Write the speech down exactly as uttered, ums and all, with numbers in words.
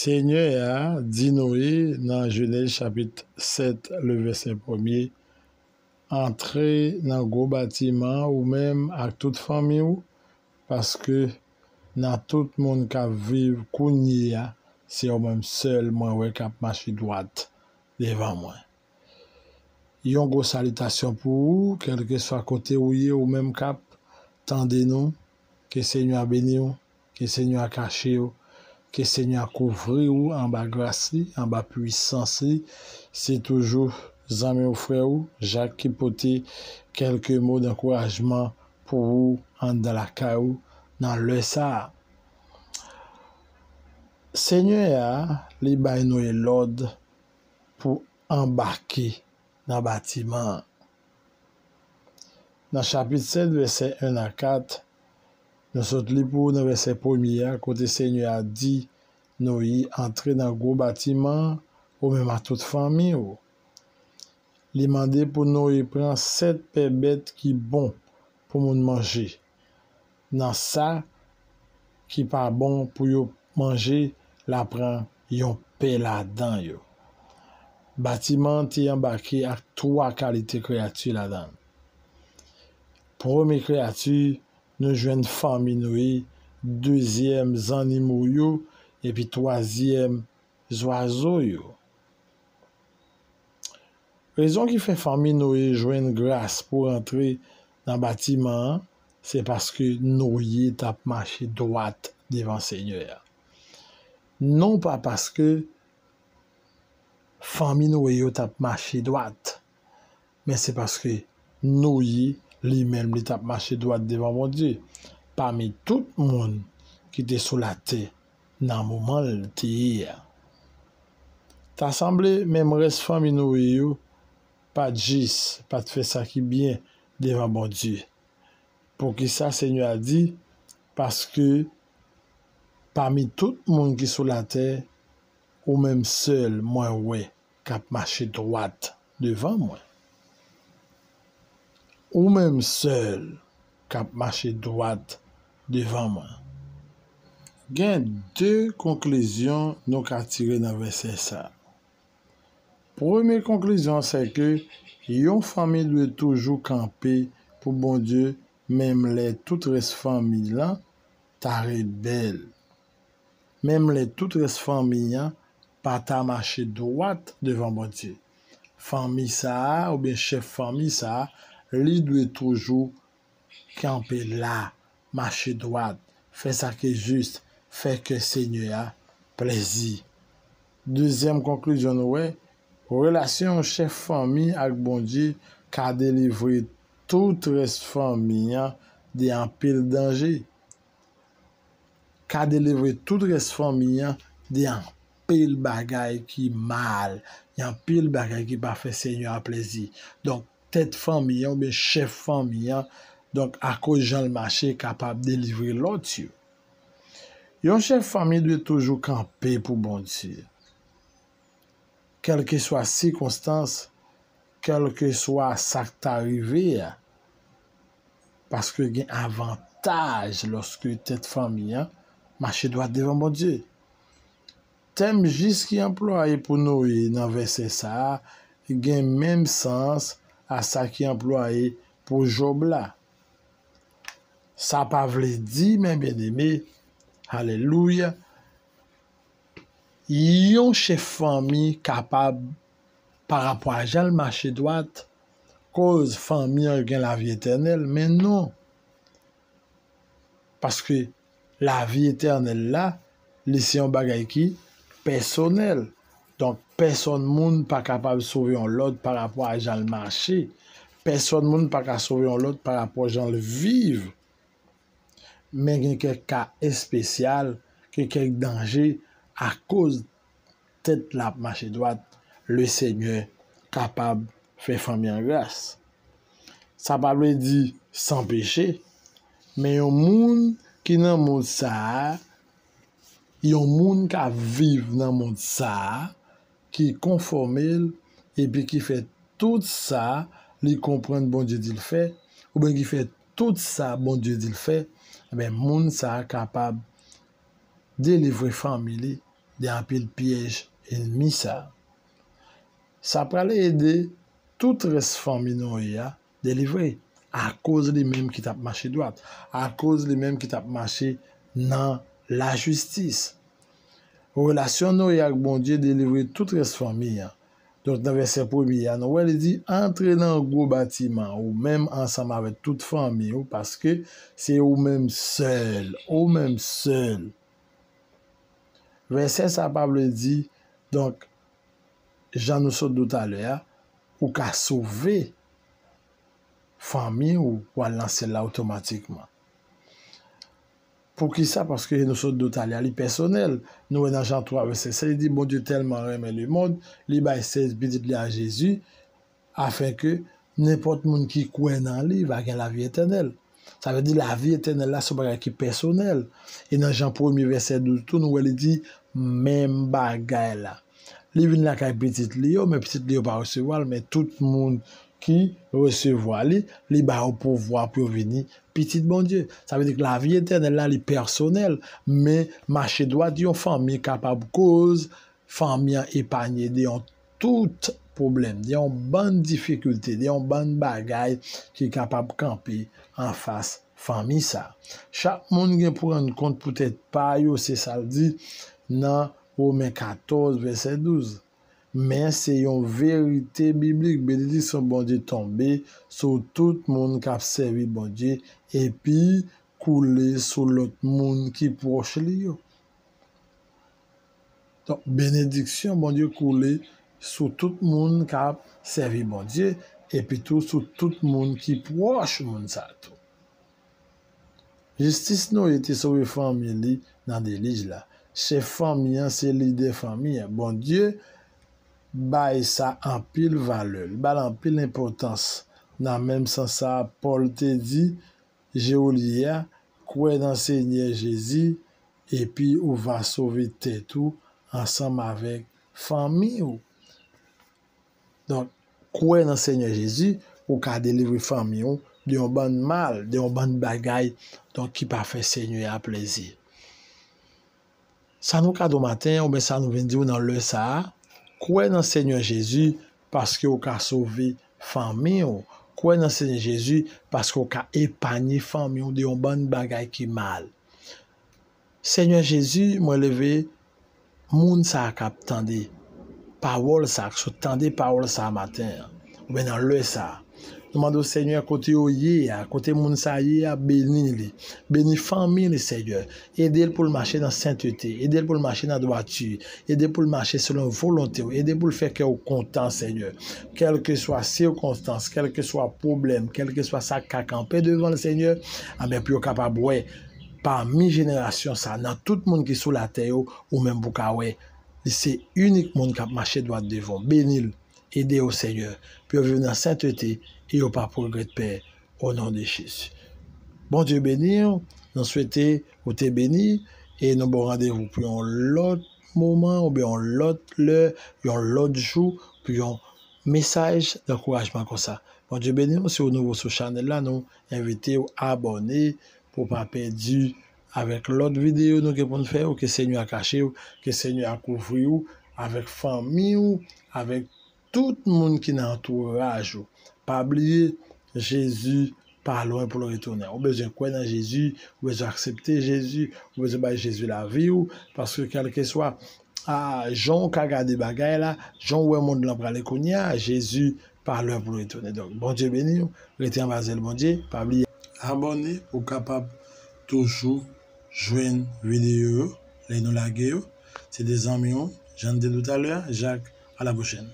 Senyè a di Noye nan Jenèz chapit sèt, le vèsè premye, antre nan gwo batiman an, ou menm ak tout fanmi w, paske nan tout moun k ap viv kounye a, se ou menm sèl mwen wè k ap mache dwat devan mwen. Yon gwo salitasyon pou ou, kèlkeswa kote ou ye, ou menm k ap tande nou. Ke Senyè a beni w, ke Senyè a kache w, ke Senyè a kouvri w anba gras li, anba pwisans li. Se toujou zanmi w, frè w, Jak, ki pote kèlke mo dankourajman pou ou anndan lakay ou nan lè sa a. Senyè a, li bay Noye lòd pou anbake nan batiman an. Nan chapit sèt, vèsè en a kat, nou sot li pou ou nan vèsè premye a, kote Senyè a di Noye antre nan gwo batiman an, ou menm ak tout fanmi w. Li mande pou Noye pran sèt pè bèt ki bon pou moun manje. Nan sa ki pa bon pou yo manje, l a pran yon pè ladan yo. Batiman an te anbake ak twa kalite kreyati ladan l. Premye kreyati, nou jwenn fanmi Noye, dezyèm, zannimo yo, epi twazyèm, zwazo yo. Rezon ki fè fanmi Noye jwenn gras pou rantre nan batiman an, se paske Noye t ap mache dwat devan Senyè a. Non pa paske fanmi Noye yo t ap mache dwat, men se paske Noye, li menm, li t ap mache dwat devan Bondye. Pami tout moun ki te sou latè nan moman l te ye a, ta sanble menm rès fanmi Noye yo pa t jis, pa t fè sa ki byen devan Bondye. Poukisa Senyè a di, paske pami tout moun ki sou latè, ou menm sèl mwen wè k ap mache dwat devan mwen. Ou menm sèl k ap mache dwat devan mwen. Gen de konklizyon nou ka tire nan vèsè sa a. Premye konklizyon an, se ke yon fanmi dwe toujou kanpe pou Bondye, menm lè tout rès fanmi lan ta rebèl. Menm lè tout rès fanmi an pa ta mache dwat devan Bondye. Fanmi sa a, oubyen chèf fanmi sa a, li dwe toujou kanpe la, mache dwat, fè sa ki jis, fè kè Senyè a plezi. Dezyèm konklizyon nou wè, relasyon yon chèf fanmi ak Bondye ka delivre tout rès fanmi an de anpil danje. Ka delivre tout rès fanmi an de anpil bagay ki mal, de anpil bagay ki pa fè Senyè a plezi. Donk, tèt fanmi an oubyen chèf fanmi an, donk, akoz jan l mache, kapab delivre lòt yo. Yon chèf fanmi dwe toujou kanpe pou Bondye. Kèlkeswa sikonstans, kèlkeswa sa k ta rive a, paske gen avantaj lòske tèt fanmi an mache dwat devan Bondye. Tèm jis ki anplwaye pou Noye nan vèsè sa a gen menm sans a sa ki anplwaye pou Jòb la. Sa pa vle di, men byeneme, alelouya, yon chèf fanmi kapab, parapò a jan l mache dwat, koz fanmi an gen lavi etènèl, men non. Paske lavi etènèl la, li se yon bagay ki pèsonèl. Donk, pèsonn moun pa kapab sove yon lòt parapò a jan l mache. Pèsonn moun pa ka sove yon lòt parapò jan l viv. Men gen kèk ka espesyal, gen kèk danje akoz tèt la ap mache dwat, Lesenyè kapab fè fanmi an gras. Sa pa vle di san peche, men yon moun ki nan mond sa a, yon moun k ap viv nan mond sa a, ki konfòme l, epi ki fè tout sa li konprann Bondye di l fè, oubyen ki fè tout sa Bondye di l fè, ebyen, moun sa a kapab delivre fanmi li de anpil pyèj ènmi sa. Sa pral ede tout rès fanmi Noye a delivre, akoz li menm ki t ap mache dwat, akoz li menm ki t ap mache nan lajistis. Relasyon Noye ak Bondye delivre tout rès fanmi an. Donk, nan vèsè premye a, nou wè li di, antre nan gwo batiman, ou menm ansanm avèk tout fanmi w, paske se ou menm sèl, ou menm sèl. Vèsè sa pa vle di, donk, jan nou sot di w talè a, ou ka sove fanmi w pou al nan syèl la otomatikman. Poukisa? Paske nou sot di w talè a, li pèsonèl. Nou wè nan Jan twa, vèsè sèz, li di, Bondye tèlman renmen lemonn, li bay sèl pitit li a Jezi, afenke nenpòt moun ki kwè nan li va gen lavi etènèl. Sa vle di lavi etènèl la se yon bagay ki pèsonèl. E nan Jan premye vèsè douz tou, nou wè li di menm bagay la. Li vin lakay pitit li yo, men pitit li yo pa resevwa l, men tout moun ki resevwa li, li ba yo pouvwa pou yo vini pitit Bondye. Sa vle di ke lavi etènèl la, li pèsonèl, men mache dwat yon fanmi kapab koz fanmi an epanye de yon tout pwoblèm, de yon bann difikilte, de yon bann bagay ki kapab kanpe anfas fanmi sa. Chak moun gen pou rann kont pou tèt pa yo, se sa l di nan Women katòz, vèsè douz. Men se yon verite biblik. Benediksyon Bondye tonbe sou tout moun k ap sèvi Bondye epi koule sou lòt moun ki pwòch li yo. Donk, benediksyon Bondye koule sou tout moun k ap sèvi Bondye, epi tou sou tout moun ki pwòch moun sa a tou. Jistis Noye te sove fanmi li nan delij la. Chèf fanmi an se lidè fanmi an. Bondye bay sa anpil valè, li ba l anpil enpòtans. Nan menm sans sa a, Pòl te di, Je w li ye a, kwè nan Senyè Jezi, epi ou va sove tèt ou ansanm avèk fanmi w. Donk, kwè nan Senyè Jezi, ou ka delivre fanmi w de yon bann mal, de yon bann bagay, donk, ki pa fè Senyè a plezi. Sa nou ka di w maten an, oubyen sa nou vin di w nan lè sa a, kwè nan Senyè Jezi, paske w ka sove fanmi w. Kwè nan Senyè Jezi, paske w ka epanye fanmi w de yon bann bagay ki mal. Senyè Jezi, mwen leve moun sa a k ap tande pawòl sa a, k sot tande pawòl sa a maten an, oubyen nan lè sa a. Nou mande w, Senyè, kote yo ye a, kote moun sa a ye a, beni li. Beni fanmi li, Senyè. Ede l pou l mache nan sentete. Ede l pou l mache nan dwati. Ede l pou l mache selon volonte w. Ede l pou l fè kè w kontan, Senyè. Kèlkeswa sikonstans, kèlkeswa pwoblèm, kèlkeswa sa k ka kanpe devan l, Senyè, anben, pou yo kapab wè pami jenerasyon sa, nan tout moun ki sou latè yo, ou menm pou ka wè, li se inik moun k ap mache dwat devan w. Beni l, ede yo, Senyè, pou yo viv nan sentete e yo p ap regrèt, Pè, o non de Jezi. Bondye beni w, nou swete ou te beni, e nou ba w randevou pou yon lòt moman, oubyen yon lòt lè, yon lòt jou, pou yon mesaj dankourajman konsa. Bondye beni w, si w nouvo sou chanèl la, nou envite w abòne pou w pa pèdi avèk lòt videyo nou gen pou n fè yo. Ke Senyè a kache w, ke Senyè a kouvri w, avèk fanmi w, avèk tout moun ki nan antouraj ou. Pa bliye, Jezi pa lwen pou l retounen. Ou bezwen kwè nan Jezi, ou bezwen aksepte Jezi, ou bezwen bay Jezi lavi w, paske kèlkeswa, a, jan w ka gade bagay la, jan w wè mond lan prale kounye a, Jezi pa lwen pou l retounen. Donk, Bondye beni w, rete anba zèl Bondye, pa bliye abòne pou w kapab toujou jwenn videyo yo lè nou lage yo. Se te zanmi w, jan n te di w talè a, Jak, a la pwochèn.